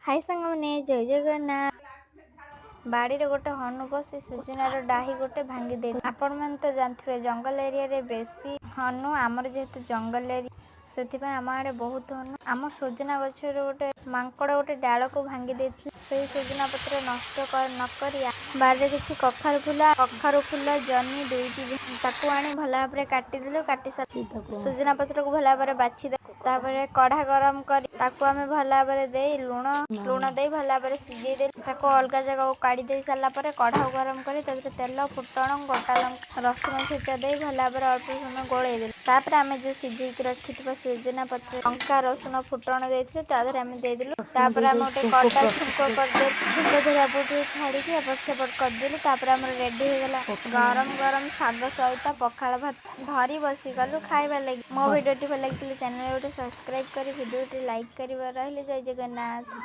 High ସାଙ୍ଗମାନେ, ଜୟ ଜଗନ୍ନାଥ। ବାଡ଼ିରେ ଗୋଟେ ହନୁ ପଶି ସୁଜୁନାର ଡାହି ଗୋଟେ ଭାଙ୍ଗି ଦେଇ। ଆପଣମାନେ ତ ଜାଣିଥିବେ, ଜଙ୍ଗଲ ଏରିଆରେ ବେଶୀ ହନୁ। ଆମର ଯେହେତୁ ଜଙ୍ଗଲ ଏରିଆ, ସେଥିପାଇଁ ଆମ ଆଡ଼େ ବହୁତ ହନୁ। ଆମ ସୁଜୁନା ଗଛରୁ ଗୋଟେ ମାଙ୍କଡ଼ ଗୋଟେ ଡାଳକୁ ଭାଙ୍ଗି ଦେଇଥିଲା। ସେଇ ସୁଜୁନା ପତ୍ର ନଷ୍ଟ ନ କରି ବାରିରେ କିଛି କଖାରୁ ଫୁଲ, ଜହ୍ନି ଦୁଇଟି, ତାକୁ ଆଣି ଭଲ ଭାବରେ କାଟିଦେଲୁ। କାଟି ସାରି ସୁଜୁନା ପତ୍ରକୁ ଭଲ ଭାବରେ ବାଛି, ତାପରେ କଢ଼ା ଗରମ କରି ତାକୁ ଆମେ ଭଲ ଭାବରେ ଦେଇ, ଲୁଣ ଦେଇ ଭଲ ଭାବରେ ସିଝେଇ ଦେଲୁ। ତାକୁ ଅଲଗା ଜାଗାକୁ କାଢ଼ି ଦେଇ ସାରିଲା ପରେ କଢ଼ାକୁ ଗରମ କରି ତାଥିରେ ତେଲ, ଫୁଟଣ, ଗୋଟା ଲଙ୍କା, ରସୁଣ ଛେଚା ଦେଇ ଭଲ ଭାବରେ ଅଳ୍ପ ସମୟ ଗୋଳେଇ ଦେଲୁ। ତାପରେ ଆମେ ଯୋଉ ସିଝେଇକି ରଖିଥିବା ସୁଜୁନା ପତ୍ର, ଲଙ୍କା, ରସୁଣ, ଫୁଟଣ ଦେଇଥିଲୁ, ତା ଦେହରେ ଆମେ ଦେଇଦେଲୁ। ତାପରେ ଆମେ ଗୋଟେ କଟା ଛୁଙ୍କ କରିଦେଲୁ। ଛୁଙ୍କ ଧରିବା ଟିକେ ଛାଡ଼ିକି ଏପଟ ସେପଟ କରିଦେଲୁ। ତାପରେ ଆମର ରେଡି ହେଇଗଲା ଗରମ ଗରମ ଶାଗ ସହିତ ପଖାଳ ଭାତ। ଧରି ବସିଗଲୁ ଖାଇବା ଲାଗି। ମୋ ଭିଡ଼ିଓଟି ଭଲ ଲାଗିଥିଲେ ଚ୍ୟାନେଲ ଗୋଟେ ସବସ୍କ୍ରାଇବ କରି ଭିଡ଼ିଓଟି ଲାଇକ୍ କରିବା। ରହିଲି, ଜୟ ଜଗନ୍ନାଥ।